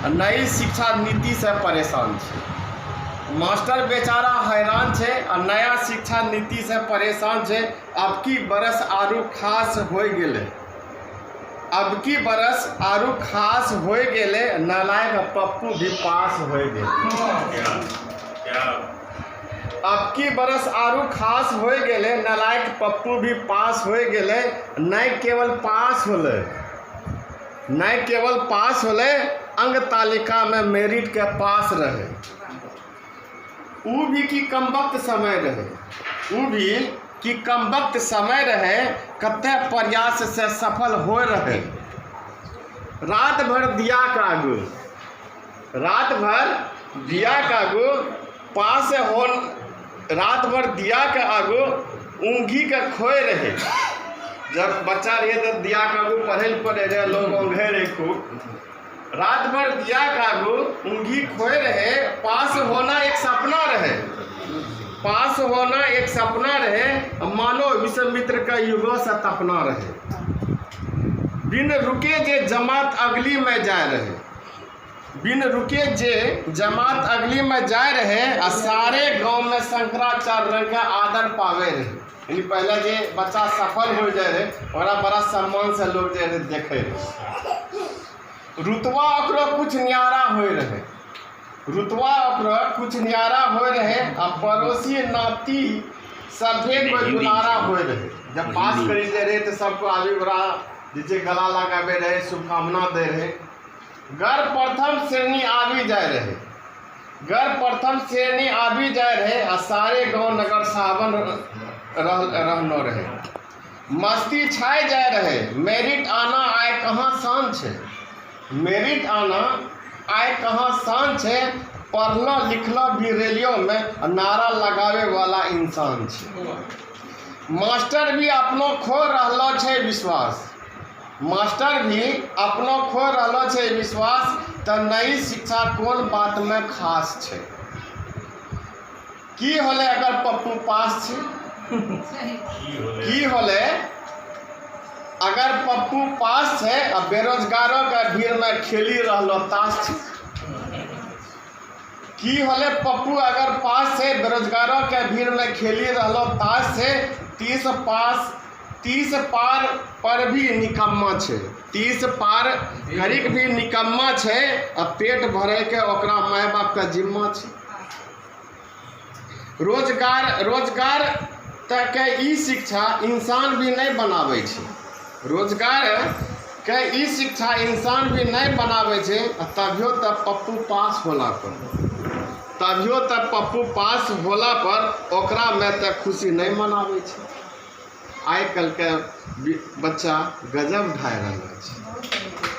आ नई शिक्षा नीतिसँ परेशान छै। मास्टर बेचारा हैरान छै आ नया शिक्षा नीतिसँ परेशान छै। अब की बरस आरू खास होइ गेलै, अब की बरस आरू खास होइ गेलै, नालायक पप्पू भी पास होइ गेलै। अब की बरस आरू खास होइ गेलै, नालायक पप्पू भी पास होइ गेलै। नहि केवल पास होलै, नहि केवल पास होलै, अंक तालिकामे मेरिटके पास रहै। ऊ भी की कमबख्त समय रहै, ऊ भी की कमबख्त समय रहै, कते प्रयास से सफल होइ रहै। रात भर दिया के आगू, रात भर दिया के आगू पास हो, रात भर दिया के आगू ऊँघी के खोए रहे। जब बच्चा रहिए तऽ दिया के आगू पढ़ै लए पड़े रहे, लोग औंघे रहे खूब। रात भर दिया के आगू ऊँघी खोए रहे। पास होना एक सपना रहे, पास होना एक सपना रहे, मानो विश्वामित्र का युगों से तपना रहे। बिन रुके जे जमात अगली में जाए रहे, बिन रुके जे जमात अगली में जाए रहे, आ सारे गांव में शंकराचार्य रंग के आदर पावे रहे। यानी पहले जे बच्चा सफल हो जाए रहे, ओकरा बड़ा सम्मान से लोग जे रहे देखे रहे। रुतबा ओकरो कुछ न्यारा होइ रहे, रुतबा ओकरो कुछ न्यारा होइ रहे, आ पड़ोसी नाती सभे कोई दुलारा होइ रहे। जब पास करी जाए रहे तऽ सबको आबि ओकरा जे छै गला लगाबे रहे, शुभकामना दे रहे। घर प्रथम श्रेणी आबि जाए रहे, घर प्रथम श्रेणी आबि जाए रहे, आ सारे गांव नगर सावन रहनो रहे। मस्ती छाय जाए रहे। मेरिट आना आय कहाँ शान छै, मेरिट आना आय कहाँ शान छै, पढ़लो लिखलो भी रैलियो में नारा लगावे वाला इंसान छै। मास्टर भी अपनो खो रहलो छै विश्वास, मास्टर भी अपनो खो रहलो छै विश्वास, तऽ नई शिक्षा कोन बातमे खास छै? की होलै अगर पप्पू पास छै? की होलै अगर पप्पू पास छै, आ बेरोजगारो के भीड़मे खेली रहलो ताश छै? की होलै पप्पू अगर पास छै, बेरोजगारो के भीड़मे खेली रहलो ताश छै? 30 पास, 30 पार पर भी निकम्मा छै, 30 पार करिक भी निकम्मा छै, आ पेट भरे के ओकरा माय बाप के जिम्मा छै। रोजगार, रोजगार तऽ के ई शिक्षा इंसान भी नहि बनाबै छै, रोजगार के ई शिक्षा इंसान भी नहि बनाबै छै। आ तभियो तऽ पप्पू पास होला पर, तभियो तऽ पप्पू पास होला पर ओकरामे तऽ खुशी नहि मनाबै छै। आइ काल्हिके बच्चा गजब ढाइ रहल छै।